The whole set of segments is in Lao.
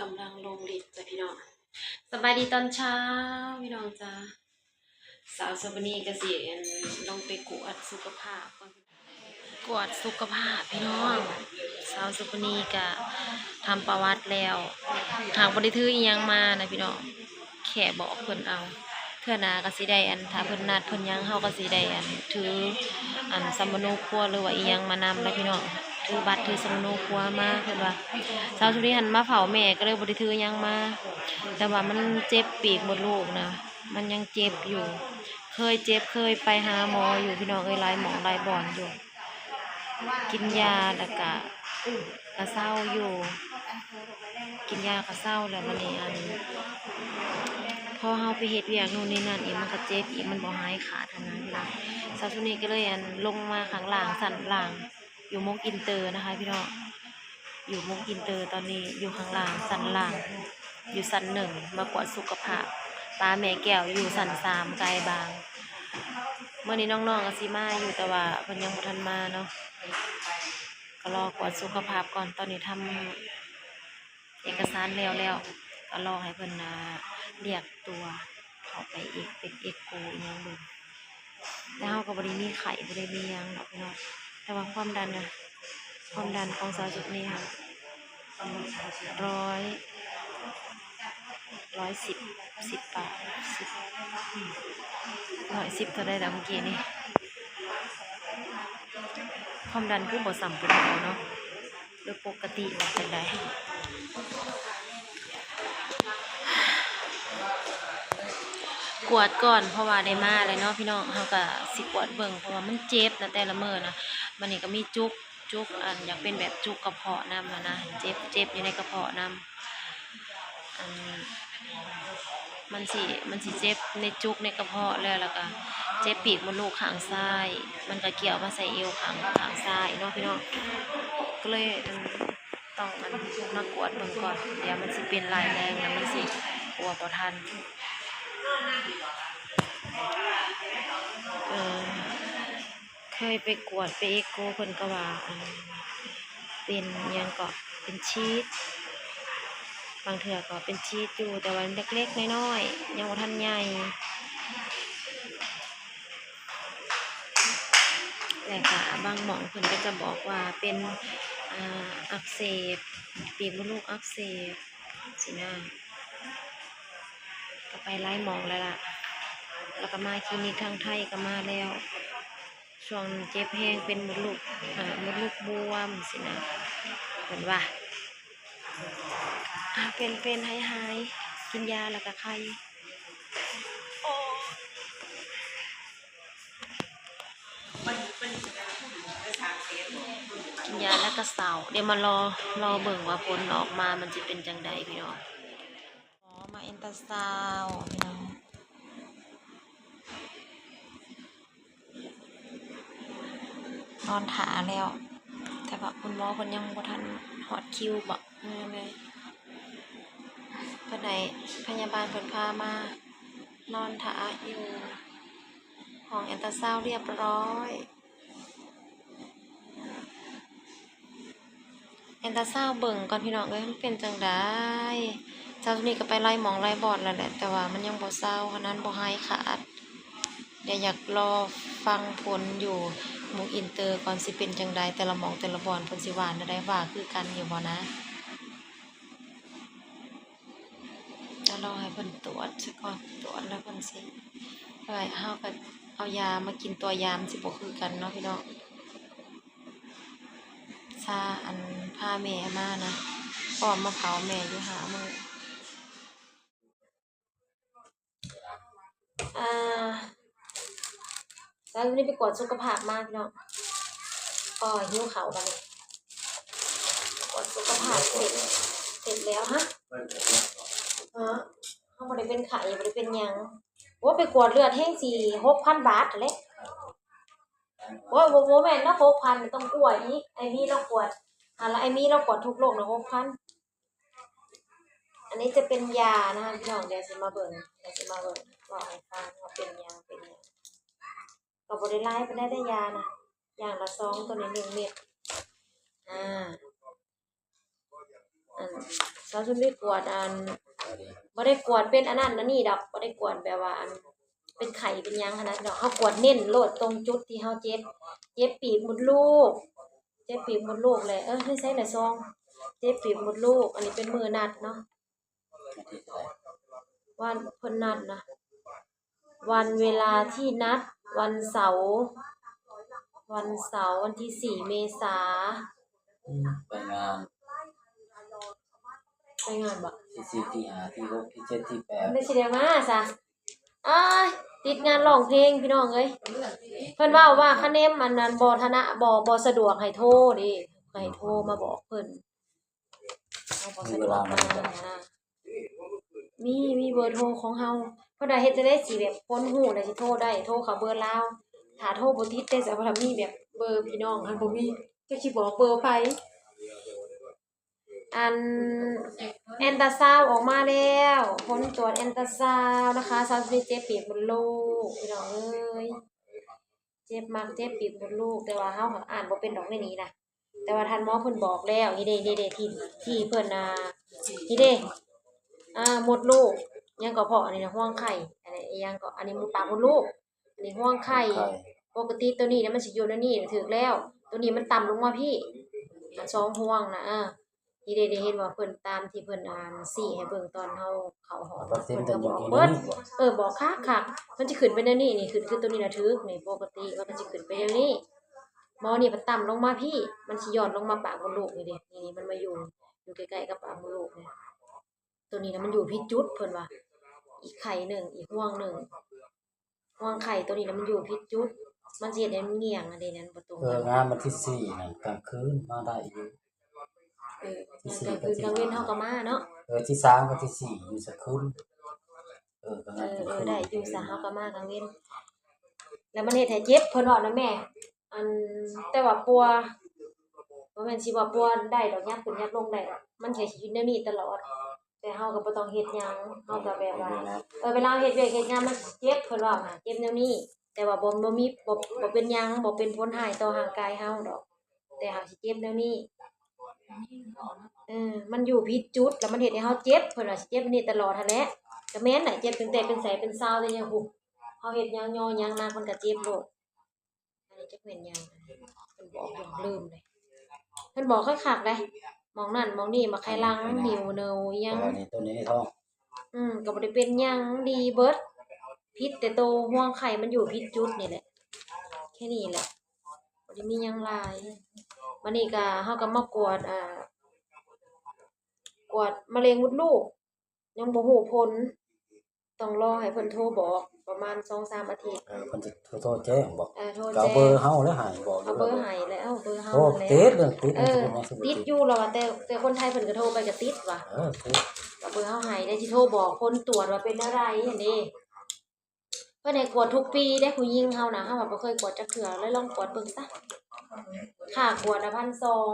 ກຳລັງລົງລິບຈ້ະພີ່ນ້ອງ. ສະບາຍດີຕອນເຊົ້າພີ່ນ້ອງຈ້າ. ສາວສຸວະນີກະຊິ ອັນ ລົງໄປກວດສຸຂະພາບກ່ອນ. ກວດສຸຂະພາບພີ່ນ້ອງ, ສາວສຸວະນີກະທຳປະຫວັດແລ້ວ ຫາກບໍ່ໄດ້ຖືອີ່ຫຍັງມານະພີ່ນ້ອງ, ແຄ່ບອກເພິ່ນເອົາ. ເທື່ອໜ້າກະຊິໄດ້ ອັນ ຖ້າເພິ່ນນັດເພິ່ນຫຍັງ ເຮົາກະຊິໄດ້ ອັນ ຖື ອັນ ສຳມະໂນຄົວ ຫຼືວ່າອີ່ຫຍັງມານຳແຫຼະພີ່ນ້ອງ, ຖືບັດຖືສຳມະໂນຄົວມາ. ເພິ່ນວ່າ ສາວສຸວະນີຫັ້ນມາເຝົ້າແມ່ ກະເລີຍບໍ່ໄດ້ຖືຫຍັງມາ, ແຕ່ວ່າມັນເຈັບປີກມົດລູກນະ ມັນຍັງເຈັບຢູ່. ເຄີຍເຈັບ ເຄີຍໄປຫາໝໍຢູ່ພີ່ນ້ອງເອີຍ, ຫຼາຍໝ່ອງຫຼາຍບ່ອນຢູ່. ກິນຢາແລ້ວກະ ກະເຊົາຢູ່, ກິນຢາກະເຊົາແລ້ວ. ບາດນີ້ ອັນ ພໍເຮົາໄປເຮັດວຽກໂນ່ນນີ້ນັ້ນອີກ ມັນກະເຈັບອີກ, ມັນບໍ່ຫາຍຂາດຫັ້ນນະພີ່ນ້ອງ. ສາວສຸວະນີກະເລີຍ ອັນ ລົງມາຂ້າງລ່າງ ຊັ້ນລ່າງ ຢູ່ມົກອິນເຕີນະຄະພີ່ນ້ອງ, ຢູ່ມົກອິນເຕີ. ຕອນນີ້ຢູ່ຂ້າງລ່າງ ຊັ້ນລ່າງ ຢູ່ຊັ້ນໜຶ່ງ ມາກວດສຸຂະພາບ. ປ້າແມ່ແກ້ວຢູ່ຊັ້ນສາມ ກາຍບາງ. ມື້ນີ້ນ້ອງໆກະຊິມາຢູ່ ແຕ່ວ່າເພິ່ນຍັງບໍ່ທັນມາເນາະ, ກະລໍກວດສຸຂະພາບກ່ອນ. ຕອນນີ້ທຳເອກະສານແລ້ວແລ້ວ ກະລໍໃຫ້ເພິ່ນ ນາ ລຽກຕົວເຂົ້າໄປເອກ ເປັນເອກໂກອີ່ຫຍັງເບິ່ງ. ແຕ່ເຮົາກະບໍ່ໄດ້ມີໄຂ້ ບໍ່ໄດ້ມີຫຍັງດອກພີ່ນ້ອງ, ແຕ່ວ່າຄວາມດັນນະ ຄວາມດັນຂອງສາວສຸວະນີຫັ້ນ ຮ້ອຍ ຮ້ອຍສິບ ສິບປາຍ ສິບ ຮ້ອຍສິບເທົ່າໃດລະມື້ກີ້ນີ້? ຄວາມດັນຄືບໍ່ສ່ຳຜູ້ເຖົ້າເນາະ ຫຼືປົກກະຕິວ່າຈັ່ງໃດ? ກວດກ່ອນ ເພາະວ່າໄດ້ມາແລ້ວເນາະພີ່ນ້ອງ, ເຮົາກະຊິກວດເບິ່ງ ເພາະວ່າມັນເຈັບນະ ແຕ່ລະມື້ນະ. ບາດນີ້ກະມີຈຸກ ຈຸກ ອັນ ຢາກເປັນແບບຈຸກກະເພາະນຳຫັ້ນນະ, ເຈັບ ເຈັບຢູ່ໃນກະເພາະນຳ. ອັນ ມັນຊິ ມັນຊິເຈັບໃນຈຸກໃນກະເພາະແລ້ວ ແລ້ວກະເຈັບປີກມົດລູກຂ້າງຊ້າຍ, ມັນກະກ່ຽວມາໃສ່ເອວຂ້າງ ຂ້າງຊ້າຍເນາະພີ່ນ້ອງ. ກະເລີຍ ອັນ ຕ້ອງ ອັນ ມາກວດເບິ່ງກ່ອນ, ດຽວມັນຊິເປັນຮ້າຍແຮງ ແລ້ວມັນຊິກວດບໍ່ທັນ. ເອີ ເຄີຍໄປກວດໄປເອກໂກ ເພິ່ນກະວ່າ ອັນ ເປັນຫຍັງເກາະ ເປັນຊີດ, ບາງເທື່ອກະເປັນຊີດຢູ່ ແຕ່ວ່າເລັກໆນ້ອຍໆ ຍັງບໍ່ທັນໃຫຍ່. ແລ້ວກະບາງໝ່ອງເພິ່ນກະຈະບອກວ່າເປັນ ອາ ອັກເສບ ປີກມົດລູກອັກເສບ ຊີ້ນະ. ກະໄປຫຼາຍໝ່ອງແລ້ວລະ ແລ້ວກະມາຄລີນິກທາງໄທກະມາແລ້ວ. ຊ່ວງເຈັບແຮງເປັນມົດລູກ ເອີ ມົດລູກບວມຊີ້ນະ ເພິ່ນວ່າ ອາ ເປັນໆ ຫາຍໆ ກິນຢາແລ້ວກະໄຄ. ກິນຢາແລ້ວກະເຊົາ. ດຽວມາລໍ ລໍເບິ່ງວ່າຜົນອອກມາມັນຊິເປັນຈັ່ງໃດພີ່ນ້ອງ. ໝໍມາເອັນຕາຊາວພີ່ນ້ອງ, ນອນຖ້າແລ້ວ ແຕ່ວ່າຄຸນໝໍເພິ່ນຍັງບໍ່ທັນຮອດຄິວບໍ ເອີ ແມ່ນ ເພິ່ນໃຫ້ພະຍາບານເພິ່ນພາມານອນຖ້າຢູ່ຫ້ອງເອັນຕາຊາວລຽບຮ້ອຍ. ເອັນຕາຊາວເບິ່ງກ່ອນພີ່ນ້ອງເອີຍ ມັນເປັນຈັ່ງໃດ. ເຊົ້ານີ້ກະໄປຫຼາຍໝ່ອງຫຼາຍບ່ອນແລ້ວແຫຼະ ແຕ່ວ່າມັນຍັງບໍ່ເຊົາ ຂະໜາດບໍ່ຫາຍຂາດ. ດຽວຢາກລໍຟັງຜົນຢູ່ໝູ່ອິນເຕີກ່ອນ ຊິເປັນຈັ່ງໃດ ແຕ່ລະໝ່ອງແຕ່ລະບ່ອນເພິ່ນຊິວ່າແນວໃດ ວ່າຄືກັນຢູ່ບໍ່ນະ. ດຽວລໍໃຫ້ເພິ່ນຕວດຊະກ່ອນ ຕວດແລ້ວເພິ່ນຊິ ເຮົາກະເອົາຢາມາກິນ ຕົວຢາມັນຊິບໍ່ຄືກັນເນາະພີ່ນ້ອງ. ຊາ ອັນ ພາແມ່ມານະ ພ້ອມມາເຝົ້າແມ່ຢູ່ຫ້າມື້. ອ່າ ແລ້ວນີ້ໄປກວດສຸຂະພາບມາພີ່ນ້ອງ ກໍຫິວເຂົ້າບາດນີ້. ກວດສຸຂະພາບເສັດ ເສັດແລ້ວ ຮະ ຮະ ເຮົາບໍ່ໄດ້ເປັນໄຂ້ ບໍ່ໄດ້ເປັນຫຍັງ. ໂອ້ ໄປກວດເລືອດແຮງຊິຫົກພັນບາດຫັ້ນແຫຼະ. ໂອ້ຍ ບໍ່ ບໍ່ແມ່ນເນາະ ຫົກພັນ ຕ້ອງກວດອີກ. ໄອ້ມີລາວກວດ ຫັ້ນລະ ໄອ້ມີລາວກວດທຸກໂລກນະ ຫົກພັນ. ອັນນີ້ຈະເປັນຢານະພີ່ນ້ອງ ດຽວຊິມາເບິ່ງ ດຽວຊິມາເບິ່ງ ເວົ້າໃຫ້ຟັງວ່າເປັນຫຍັງ ເປັນຫຍັງ. ກະບໍ່ໄດ້ຫຼາຍປານໃດເດ້ຢານະ ຢ່າງລະຊອງ ໂຕນີ້ໜຶ່ງເມັດ. ອາ ອັນ ສາວຊົນໄດ້ກວດອັນ ບໍ່ໄດ້ກວດເປັນອັນນັ້ນອັນນີ້ດອກ ບໍ່ໄດ້ກວດແບບວ່າອັນ ເປັນໄຂ້ເປັນຫຍັງຫັ້ນນະພີ່ນ້ອງ. ເຮົາກວດເນັ້ນໂລດ ຕົງຈຸດທີ່ເຮົາເຈັບ ເຈັບປີກມົດລູກ ເຈັບປີກມົດລູກແຫຼະ ເອີ ໃສລະຊອງ ເຈັບປີກມົດລູກ. ອັນນີ້ເປັນມື້ນັດເນາະ ວັນເພິ່ນນັດນະ ວັນເວລາທີ່ນັດ ວັນເສົາ ວັນເສົາ ວັນທີສີ່ເມສາ. ອືມ ໄປງານ ໄປງານບໍ? ທີສີ່ ທີຫ້າ ທີຫົກ ທີເຈັດ ທີແປດ ໄດ້ຊິໄດ້ມາຊະ. ອ້າຍ ຕິດງານຮ້ອງເພງພີ່ນ້ອງເອີຍ. ເພິ່ນເວົ້າວ່າຄະແນນອັນນັ້ນບໍ່ທະນະ ບໍ່ ບໍ່ສະດວກໃຫ້ໂທເດ້ ໃຫ້ໂທມາບອກເພິ່ນ. ເຮົາບໍ່ສະດວກມາຫັ້ນນະ ມີ ມີເບີໂທຂອງເຮົາ. ເພິ່ນວ່າເຮັດຈັ່ງໃດຊິແບບຄົນຮູ້ແລ້ວຊິໂທໄດ້ ໂທເຂົ້າເບີລາວ ຖ້າໂທບໍ່ຕິດເດ້ ສະ ເພິ່ນວ່າມີແບບເບີພີ່ນ້ອງຫັ້ນບໍ່ມີ ຈັກຊິບອກເບີໃຜ. ອັນ ແອນຕາຊາວອອກມາແລ້ວ ຜົນກວດແອນຕາຊາວນະຄະ ຊາວຊະນິດເຈັບປີກມົດລູກ ພີ່ນ້ອງເອີຍ. ເຈັບ ມັກເຈັບປີກມົດລູກ ແຕ່ວ່າເຮົາອ່ານບໍ່ເປັນດອກໃນນີ້ນະ ແຕ່ວ່າທ່ານໝໍເພິ່ນບອກແລ້ວ ນີ້ເດ້ ນີ້ເດ້ ທີ່ ທີ່ເພິ່ນ ອ່າ ນີ້ເດ້ ອ່າ ມົດລູກ ຫຍັງກໍເພາະ ອັນນີ້ນະ ຮວງໄຂ່ ອັນນີ້ອີຫຍັງກໍ ອັນນີ້ປາກມົດລູກ ອັນນີ້ຮວງໄຂ່ ຮວງໄຂ່ ປົກກະຕິໂຕນີ້ນະມັນຊິຢູ່ໃນນີ້ ຖືກແລ້ວ ໂຕນີ້ມັນຕ່ຳລົງມາພີ້ ອັນສອງຮວງນະ ເອີ. ນີ້ເດ້ ໄດ້ເຫັນວ່າເພິ່ນຕາມທີ່ເພິ່ນ ອ່າ ຊີ້ໃຫ້ເບິ່ງຕອນເຮົາເຂົ້າຫ້ອງ ເພິ່ນກໍບອກເບິດ ເອີ ບອກຄັກໆ ມັນຊິຂຶ້ນໄປແນວນີ້ ນີ້ ຄື ຄືໂຕນີ້ນະຖືກ ນີ້ ປົກກະຕິມັນກໍຊິຂຶ້ນໄປແນວນີ້ ໝໍນີ້ມັນຕ່ຳລົງມາພີ້ ມັນຊິຢ່ອນລົງມາປາກມົດລູກນີ້ເດ້ ນີ້ ນີ້ ມັນມາຢູ່ ຢູ່ໃກ້ໆກັບປາກມົດລູກນີ້ ໂຕນີ້ນະມັນຢູ່ຜິດຈຸດ ເພິ່ນວ່າ ອີກໄຂ່ໜຶ່ງ ອີກຮວງໜຶ່ງ ຮວງໄຂ່ໂຕນີ້ນະມັນຢູ່ຜິດຈຸດ ມັນຊິເຮັດໃຫ້ມັນຫງ່ຽງຫັ້ນເດ້ ນັ້ນບໍ່ຕົງ ເອີ ງານວັນທີສີ່ນະກາງຄືນມາໄດ້ຢູ່ ເອີ ກາງຄືນກາງເວັນເຮົາກໍມາເນາະ ເອີ ທີສາມກັບທີສີ່ຢູ່ສະຄຸນ ເອີ ກໍງານກາງຄືນ ເອີ ໄດ້ຢູ່ຊະ ເຮົາກໍມາກາງເວັນ ແລ້ວມັນເຮັດໃຫ້ເຈັບ ເພິ່ນເວົ້ານຳແມ່ ອັນ ແຕ່ວ່າປົວ ບໍ່ແມ່ນຊິວ່າປົວໄດ້ດອກ ຫຍັບຂຶ້ນຫຍັບລົງໄດ້ດອກ ມັນແຄ່ຊິຢູ່ແນວນີ້ຕະຫຼອດ ແຕ່ເຮົາກໍບໍ່ຕ້ອງເຮັດຫຍັງ ເຮົາກໍແບບວ່າ ເອີ ເວລາເຮົາເຮັດວຽກເຮັດງານມັນເຈັບ ເພິ່ນເວົ້ານະ ເຈັບແນວນີ້ ແຕ່ວ່າບໍ່ ບໍ່ມີ ບໍ່ ບໍ່ເປັນຫຍັງ ບໍ່ເປັນຜົນຮ້າຍຕໍ່ຮ່າງກາຍເຮົາດອກ ແຕ່ເຮົາຊິເຈັບແນວນີ້ ເອີ ມັນຢູ່ຜິດຈຸດ ແລ້ວມັນເຮັດໃຫ້ເຮົາເຈັບ ເພິ່ນວ່າຊິເຈັບແນວນີ້ຕະຫຼອດຫັ້ນແຫຼະ ກໍແມ່ນແຫຼະ ເຈັບຕັ້ງແຕ່ເປັນແສບເປັນຊາວແຕ່ຍັງ ຜູ້ ເຮົາເຮັດຫຍັງຍໍຫຍັງໜັກມັນກໍເຈັບໂລດ. ອັນນີ້ຈັກແມ່ນຫຍັງ ເພິ່ນບອກຢູ່ ລືມເລີຍ ເພິ່ນບອກຄັກໆເດ້ ໝ່ອງນັ້ນໝ່ອງນີ້ ໝາກໄຂ່ຫຼັງ ຫິວເນົ່າອີ່ຫຍັງ ເອີ ນີ້ໂຕນີ້ໃນທ້ອງ ອືມ ກໍບໍ່ໄດ້ເປັນຫຍັງ ດີເບິດ ຜິດແຕ່ໂຕຮວງໄຂ່ມັນຢູ່ຜິດຈຸດນີ້ແຫຼະ ແຄ່ນີ້ແຫຼະ ບໍ່ໄດ້ມີຫຍັງຫຼາຍ ບັດນີ້ກໍ ເຮົາກໍມາກວດ ອ່າ ກວດມະເຮັງມົດລູກ ຍັງບໍ່ຮູ້ຜົນ ຕ້ອງລໍໃຫ້ເພິ່ນໂທບອກປະມານສອງສາມອາທິດ ເອີ ເພິ່ນຈະໂທ ໂທແຈ້ງບໍ? ເອີ ໂທແຈ້ງ ກໍເອົາເບີເຮົາແລ້ວໃຫ້ ບອກເອົາເບີໃຫ້ແລ້ວ ເອົາເບີເຮົາ ໂທແລ້ວ ຕິດ ເລື່ອງຕິດ ເອີ ຕິດຢູ່ແລ້ວວ່າ ແຕ່ ແຕ່ຄົນໄທເພິ່ນກໍໂທໄປກໍຕິດວ່າ ເອີ ຕິດ ກໍເບີເຮົາໃຫ້ ແລ້ວຊິໂທບອກຜົນກວດວ່າເປັນແນວໃດຫັ້ນເດ້ ເພິ່ນໃຫ້ກວດທຸກປີເດ້ ຜູ້ຍິງເຮົານະ ເຮົາວ່າບໍ່ເຄີຍກວດຈັກເທື່ອ ເລີຍລອງກວດເບິ່ງຊະ ຄ່າກວດນະ ພັນສອງ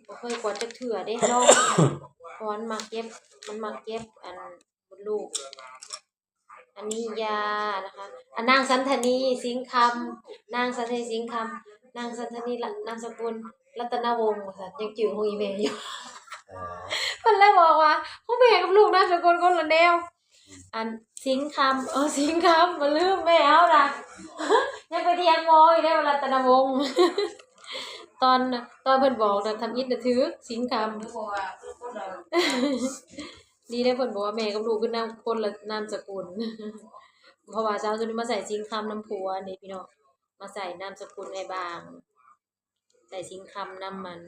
ບໍ່ເຄີຍກວດຈັກເທື່ອເດ້ ລອງ ເພາະວ່າມັນມັກເຈັບ ມັນມັກເຈັບ ອັນ ມົດລູກ ອັນນີ້ຢານະຄະ ອັນ ນາງສັນທະນີ ສິງຄຳ ນາງສັນທະນີ ສິງຄຳ ນາງສັນທະນີ ນາມສະກຸນ ລັດຕະນະວົງ ວ່າຊັ້ນ ຍັງຈື່ຂອງອີ່ແມ່ຢູ່ ເອີ ເພິ່ນເລີຍບອກວ່າ ຂອງແມ່ກັບລູກນາມສະກຸນຄົນລະແນວ ອັນ ສິງຄຳ ເອີ ສິງຄຳ ບໍ່ລືມແມ່ເຮົານະ ຍັງໄປຖຽງໝໍຢູ່ເດ້ວ່າລັດຕະນະວົງ ຕອນ ຕອນເພິ່ນບອກນະ ທຳອິດນະຖືກ ສິງຄຳ ດີເດ້ເພິ່ນບອກວ່າແມ່ກັບລູກຄືນາມ ຄົນລະນາມສະກຸນ ເພາະວ່າສາວຊົນມາໃສ່ສິງຄຳນຳຜົວນີ້ພີ່ນ້ອງ ມາໃສ່ນາມສະກຸນອ້າຍບາງ ໃສ່ສິງຄຳນຳ ອັນ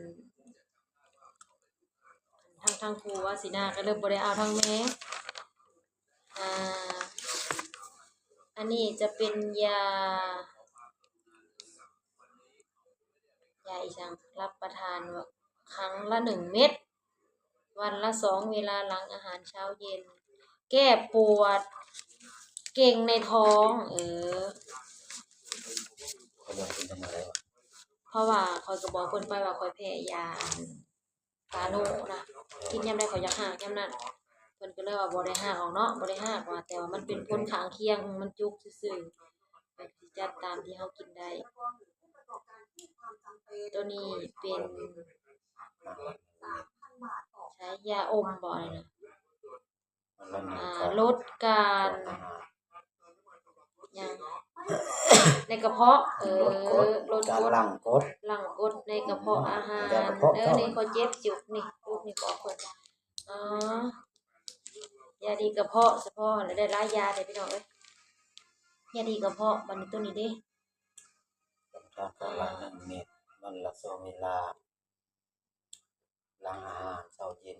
ທາງ ທາງຜູ້ວ່າຊິນາ ກໍເລີຍບໍ່ໄດ້ເອົາທາງແມ່ ອ່າ ອັນນີ້ຈະເປັນຢາ ຢາອີ່ຫຍັງ ຮັບປະທານຄັ້ງລະໜຶ່ງເມັດ ວັນລະສອງເວລາຫຼັງອາຫານເຊົ້າເຢັນ ແກ້ປວດເກັ່ງໃນທ້ອງ ເອີ ເພາະວ່າຂ້ອຍກໍບອກເພິ່ນໄປວ່າຂ້ອຍແພ້ຢາ ກາໂນນະ ກິນຍາມໃດຂ້ອຍຢາກຮາກຍາມນັ້ນ ເພິ່ນກໍເລີຍວ່າບໍ່ໄດ້ຮາກອອກເນາະ ບໍ່ໄດ້ຮາກວ່າ ແຕ່ວ່າມັນເປັນຜົນຂ້າງຄຽງ ມັນຈຸກຊື່ໆ ກໍຊິຈັດຕາມທີ່ເຮົາກິນໄດ້ ໂຕນີ້ເປັນ ໃຊ້ ຍາອົມບໍ່ ອັນນັ້ນນະ ອ່າ ລົດການ ລົດອາຫານ ຫຍັງ ໃນກະເພາະ ເອີ ລົດກົດ ລົດກົດ ການຫຼັ່ງກົດ ຫຼັ່ງກົດໃນກະເພາະອາຫານ ໃນກະເພາະ ເອີ ເຈົ້າ ນີ້ເຂົາເຈັບຈຸກນີ້ ຈຸກນີ້ຂອງເພິ່ນ ອໍ ຢາດີກະເພາະສະເພາະ ແລ້ວໄດ້ຫຼາຍຢາເດ້ພີ່ນ້ອງເອີຍ ຢາດີກະເພາະ ບັດນີ້ໂຕນີ້ເດ້ ຕ້ອງທານເຂົ້າວັນໜຶ່ງເມັດ ວັນລະສອງເວລາ ຫຼັງອາຫານເຊົ້າເຢັນ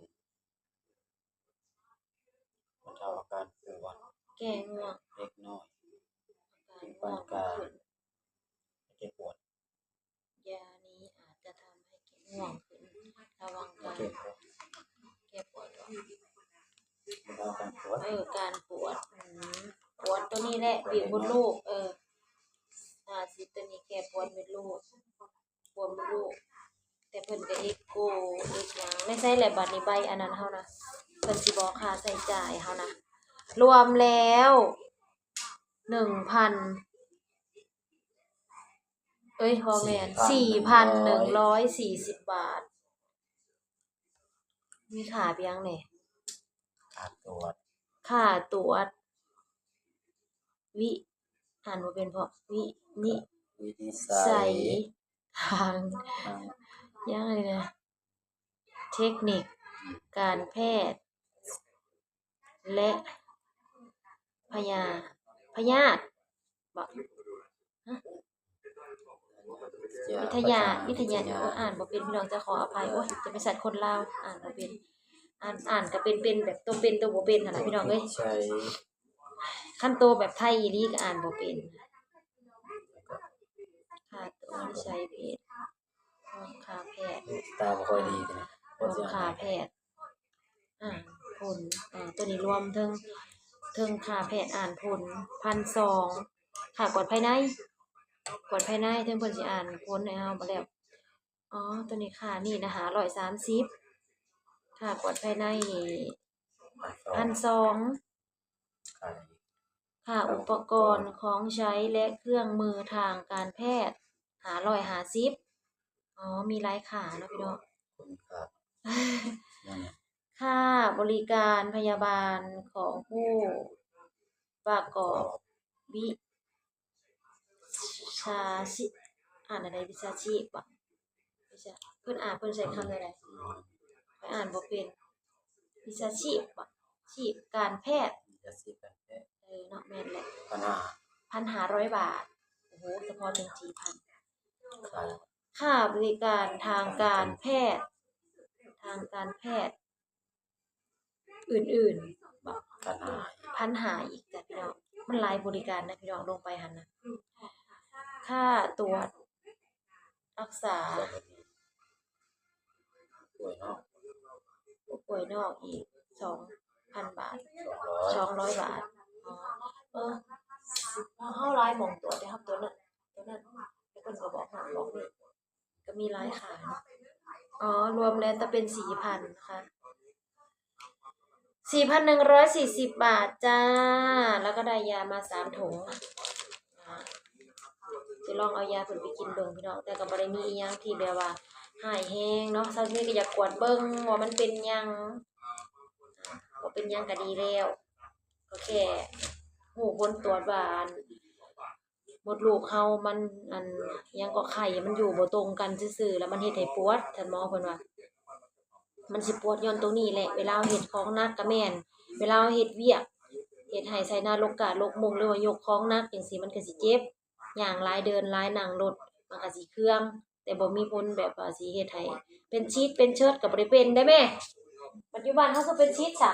ບັນເທົາອາການປວດ ແກ້ງ່ວງ ເດັກນ້ອຍ ອາການງ່ວງຂຶ້ນ ເຈັບປວດ ຢານີ້ອາດຈະທຳໃຫ້ແກ້ງ່ວງຂຶ້ນ ລະວັງການ ເຈັບປວດ ແກ້ປວດ ບັນເທົາອາການປວດ ເອີ ການປວດ ອືມ ປວດໂຕນີ້ແຫຼະ ບີບມົດລູກ ເອີ ອາ ຊິໂຕນີ້ແກ້ປວດມົດລູກ ປວດມົດລູກ ແຕ່ເພິ່ນກະເອັກໂກ ເອັກຫຍັງ ແມ່ນໃສແຫຼະ ບັດນີ້ໃບອັນນັ້ນເຮົານະ ເພິ່ນຊິບອກຄ່າໃຊ້ຈ່າຍເຮົານະ ລວມແລ້ວ ໜຶ່ງພັນ ເອີຍ ບໍ່ແມ່ນ ສີ່ພັນໜຶ່ງຮ້ອຍສີ່ສິບບາດ ມີຄ່າຫຍັງແດ່ ຄ່າກວດ ຄ່າກວດ ວິ ອ່ານບໍ່ເປັນເພາະ ວິນິ ວິນິໄສ ໄສທາງ ທາງ ຫຍັງອັນນີ້ນະ ເທັກນິກການແພດ ແລະ ພະຍາ ພະຍາດ ບໍ່ ຮະ ວິທະຍາ ວິທະຍາ ໂອ້ຍ ອ່ານບໍ່ເປັນ ພີ່ນ້ອງ ຈະຂໍອະໄພ ໂອ້ຍ ຈະເປັນສັດຄົນລາວ ອ່ານບໍ່ເປັນ ອ່ານ ອ່ານກະເປັນ ເປັນແບບໂຕເປັນໂຕບໍ່ເປັນຫັ້ນລະ ພີ່ນ້ອງເອີຍ ຄັນໂຕແບບໄທອີ່ຫຼີກະອ່ານບໍ່ເປັນ ຄ່າໂຕ ວິໄສເພດ ຫ້ອງຄ່າແພດ ຕາບໍ່ຄ່ອຍດີ ຫ້ອງຄ່າແພດ ອ່ານຜົນ ອ່າ ໂຕນີ້ລວມເທິງ ເທິງຄ່າແພດ ອ່ານຜົນ ພັນສອງ ຄ່າກວດພາຍໃນ ກວດພາຍໃນ ເຖິງເພິ່ນຊິອ່ານຜົນໃຫ້ເຮົາບໍ່ແລ້ວ ອໍ ໂຕນີ້ຄ່ານີ້ນະ ຫ້າຮ້ອຍສາມສິບ ຄ່າກວດພາຍໃນນີ້ ພັນສອງ ຄ່າຫຍັງອີກ? ຄ່າອຸປະກອນ ອຸປະກອນ ຂອງໃຊ້ ແລະ ເຄື່ອງມືທາງການແພດ ຫ້າຮ້ອຍຫ້າສິບ ອໍ ມີຫຼາຍຄ່າເນາະພີ່ນ້ອງ ຄຸນຄ່າ ຄ່າບໍລິການພະຍາບານຂອງຜູ້ປະກອບວິ ຊາຊິ ອ່ານແນວໃດ? ວິຊາຊີບບໍ? ວິຊາ ເພິ່ນອ່ານ ເພິ່ນໃຊ້ຄຳແນວໃດ? ຂ້ອຍອ່ານບໍ່ເປັນ. ວິຊາຊີບບໍ? ຊີບການແພດ. ວິຊາຊີບການແພດ. ເອີ ເນາະ ແມ່ນແຫຼະ. ພັນຫ້າ ພັນຫ້າຮ້ອຍບາດ. ໂອ້ໂຫ ສະເພາະເຖິງສີ່ພັນ. ຄ່າ ຄ່າບໍລິການທາງການແພດ ທາງການແພດ ອື່ນໆ ພັນຫ້າ ພັນຫ້າອີກຈ້ະພີ່ນ້ອງ. ມັນຫຼາຍບໍລິການນະພີ່ນ້ອງ ລົງໄປຫັ້ນນະ. ຄ່າຕວດຮັກສາຜູ້ປ່ວຍນອກ ຜູ້ປ່ວຍນອກອີກສອງພັນບາດ ສອງຮ້ອຍ ສອງຮ້ອຍບາດ. ອໍ ເອີ ເຮົາຫຼາຍໝ່ອງຕວດເດ້ ເຮົາຕວດນັ້ນ ຕົວນັ້ນ ແລ້ວເພິ່ນກໍບອກນັ້ນບອກນີ້. ກໍມີຫຼາຍຄ່າເນາະ. ອໍ ລວມແລ້ວຈະເປັນສີ່ພັນນະຄະ ສີ່ພັນໜຶ່ງຮ້ອຍສີ່ສິບບາດຈ້າ. ແລ້ວກໍໄດ້ຢາມາສາມຖົງ. ອ່າ ຊິລອງເອົາຢາເພິ່ນໄປກິນເບິ່ງພີ່ນ້ອງ ແຕ່ກໍບໍ່ໄດ້ມີອີ່ຫຍັງທີ່ແບບວ່າຮ້າຍແຮງເນາະ. ຊາວນີ້ກໍຢາກກວດເບິ່ງວ່າມັນເປັນຫຍັງ. ບໍ່ເປັນຫຍັງກໍດີແລ້ວ ກໍແຄ່ຮູ້ຜົນຕວດວ່າ ອັນ ມົດລູກເຮົາມັນ ອັນ ຫຍັງເກາະ ໄຂ່ມັນຢູ່ບໍ່ຕົງກັນຊື່ໆ ແລ້ວມັນເຮັດໃຫ້ປວດ. ທ່ານໝໍເພິ່ນວ່າ ມັນຊິປວດຍ້ອນຕົງນີ້ແຫຼະ. ເວລາເຮົາເຮັດຂອງໜັກກໍແມ່ນ ເວລາເຮົາເຮັດວຽກ ເຮັດໄຮ່ໄຖນາ ລົກກ້າລົກມຸງ ຫຼືວ່າຍົກຂອງໜັກຈັ່ງຊີ້ ມັນກໍຊິເຈັບ. ຍ່າງຫຼາຍ ເດີນຫຼາຍ ນັ່ງລົດ ມັນກໍຊິເຄືອງ ແຕ່ບໍ່ມີຜົນແບບວ່າຊິເຮັດໃຫ້ເປັນຊີດເປັນເຊີດ ກໍບໍ່ໄດ້ເປັນໄດ໋ແມ່. ປັດຈຸບັນເຮົາຄືເປັນຊີດຊະ?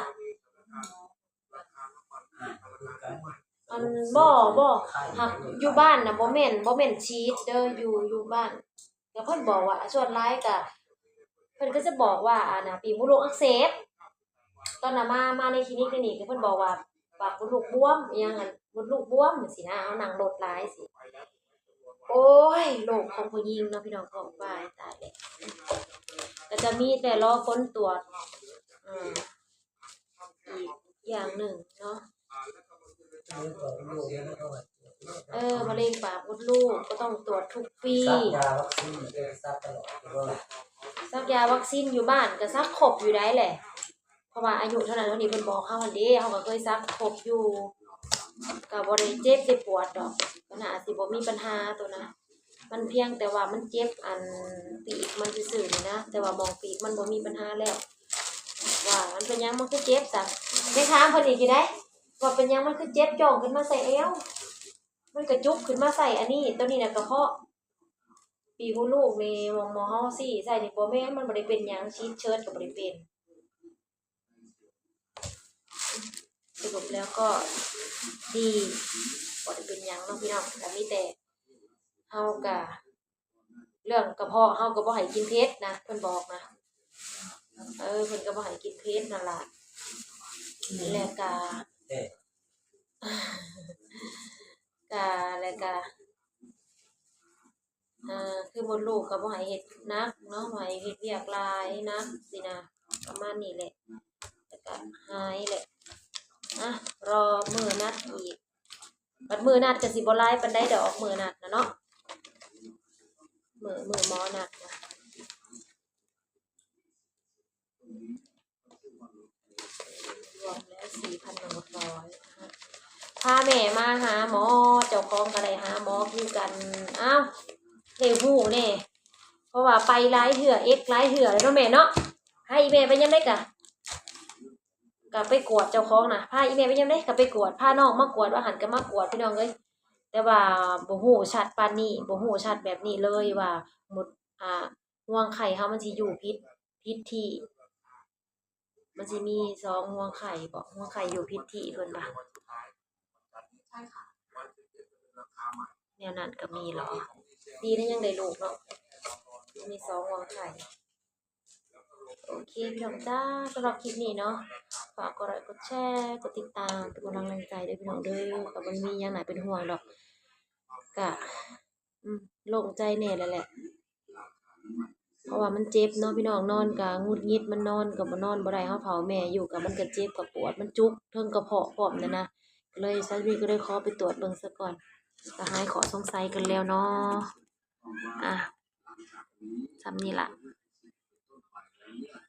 ອັນ ບໍ່ ບໍ່ ຫາກຢູ່ບ້ານນະ ບໍ່ແມ່ນ ບໍ່ແມ່ນຊີດເດີ ຢູ່ ຢູ່ບ້ານ ກໍເພິ່ນບອກວ່າ ສ່ວນຫຼາຍກໍ ເພິ່ນກໍຈະບອກວ່າ ອັນນະ ປີກມົດລູກອັກເສບ. ຕອນນະມາ ມາໃນຄລີນິກນີ້ ກໍເພິ່ນບອກວ່າ ປາກມົດລູກບວມ ອີ່ຫຍັງ ອັນ ມົດລູກບວມ ຈັ່ງຊີ້ນະ ເຮົານັ່ງລົດຫຼາຍຊີ້. ໂອ້ຍ ໂລກຂອງຜູ້ຍິງເນາະ ພີ່ນ້ອງ ຂອງປາຍ ຕາຍແລ້ວ. ກໍຈະມີແຕ່ລໍຜົນຕວດ ອືມ ອີກຢ່າງໜຶ່ງເນາະ. ເອີ ມະເຮັງປາກມົດລູກກໍຕ້ອງຕວດທຸກປີ. ສັກຢາວັກຊີນ ສັກຕະຫຼອດ ຖືວ່າ ສັກຢາວັກຊີນຢູ່ບ້ານກໍສັກຄົບຢູ່ໃດແຫຼະ ເພາະວ່າອາຍຸເທົ່ານັ້ນເທົ່ານີ້ເພິ່ນບອກເຮົາຫັ້ນເດ້ ເຮົາກໍເຄີຍສັກຄົບຢູ່ ກໍບໍ່ໄດ້ເຈັບໄດ້ປວດດອກ ກໍໜ້າຊິບໍ່ມີບັນຫາໂຕນະ ມັນພຽງແຕ່ວ່າມັນເຈັບອັນປີກມັນຊື່ໆນີ້ນະ ແຕ່ວ່າໝ່ອງປີກມັນບໍ່ມີບັນຫາແລ້ວ ວ່າມັນເປັນຫຍັງມັນຄືເຈັບຊະ ໄປຖາມເພິ່ນອີກຢູ່ໃດ ວ່າເປັນຫຍັງມັນຄືເຈັບ ຈ່ອງຂຶ້ນມາໃສ່ແອວ ມັນກະຈຸກຂຶ້ນມາໃສ່ອັນນີ້ ໂຕນີ້ນະກະເພາະ ປີກມົດລູກນີ້ ໝ່ອງໝໍເຮົາຊີ້ໃສ່ນີ້ ບໍ່ແມ່ນ ມັນບໍ່ໄດ້ເປັນຫຍັງ ສີດເຊີດກໍບໍ່ໄດ້ເປັນ ສະຫຼຸບແລ້ວກໍດີ ບໍ່ໄດ້ເປັນຫຍັງເນາະພີ່ນ້ອງ ກໍມີແຕ່ເຮົາກະ ເລື່ອງກະເພາະເຮົາກໍບໍ່ໃຫ້ກິນເຜັດນະ ເພິ່ນບອກນະ ເອີ ເພິ່ນກໍບໍ່ໃຫ້ກິນເຜັດນັ້ນລະ ແລ້ວກະ ກະ ແລ້ວກະ ອ່າ ຄືມົດລູກກໍບໍ່ໃຫ້ເຮັດໜັກເນາະ ບໍ່ໃຫ້ເຮັດວຽກຫຼາຍໜັກຊີ້ນະ ປະມານນີ້ແຫຼະ ແລ້ວກໍຫາຍແຫຼະ ອ່ະ ລໍມື້ນັດອີກ ບັດມື້ນັດກໍຊິບໍ່ຫຼາຍປານໃດດອກ ມື້ນັດນະເນາະ ມື້ ມື້ໝໍນັດນະ. ລວມແລ້ວສີ່ພັນໜຶ່ງຮ້ອຍ ພາແມ່ມາຫາໝໍ ເຈົ້າຂອງກໍໄດ້ຫາໝໍຄືກັນ ອ້າວ ໄດ້ຮູ້ແດ່ ເພາະວ່າໄປຫຼາຍເທື່ອ ເອັກຫຼາຍເທື່ອແລ້ວເນາະແມ່ເນາະ ພາອີ່ແມ່ໄປຍາມໃດກະ ກະໄປກວດ ເຈົ້າຂອງນະ ພາອີ່ແມ່ໄປຍາມໃດກະໄປກວດ ພານ້ອງມາກວດ ວ່າຫັ້ນກະມາກວດ ພີ່ນ້ອງເອີຍ ແຕ່ວ່າບໍ່ຮູ້ຊັດປານນີ້ ບໍ່ຮູ້ຊັດແບບນີ້ເລີຍວ່າ ໝົດ ອ່າ ຫ່ວງໄຂ່ເຮົາມັນຊິຢູ່ຜິດ ຜິດທີ່ ມັນຊິມີສອງຫ່ວງໄຂ່ເບາະ ຫ່ວງໄຂ່ຢູ່ຜິດທີ່ເພິ່ນວ່າ ແນວນັ້ນກໍມີເລາະ ດີນະຍັງໄດ້ລູກເນາະ ມີສອງຫ່ວງໄຂ່ ໂອເຄພີ່ນ້ອງຈ້າ ສຳລັບຄລິບນີ້ເນາະ ຝາກກົດໄລກົດແຊ ກົດຕິດຕາມ ເປັນກຳລັງແຮງໃຈເດີພີ່ນ້ອງເດີ ກໍບໍ່ໄດ້ມີຫຍັງໜ້າເປັນຫ່ວງດອກ ກະ ອືມ ໂລ່ງໃຈແດ່ແລ້ວແຫຼະ ເພາະວ່າມັນເຈັບເນາະພີ່ນ້ອງ ນອນກະຫງຸດຫງິດ ມັນນອນກະບໍ່ ນອນບໍ່ໄດ້ ເຮົາເຝົ້າແມ່ຢູ່ກະມັນກະເຈັບກະປວດ ມັນຈຸກເທິງກະເພາະພ້ອມຫັ້ນນະ ກໍເລີຍ ສາມີກໍເລີຍຂໍໄປກວດເບິ່ງຊະກ່ອນ ກະຫາຍຂໍ້ສົງໄສກັນແລ້ວເນາະ ອ່າ ສ່ຳນີ້ລະ ອ່າ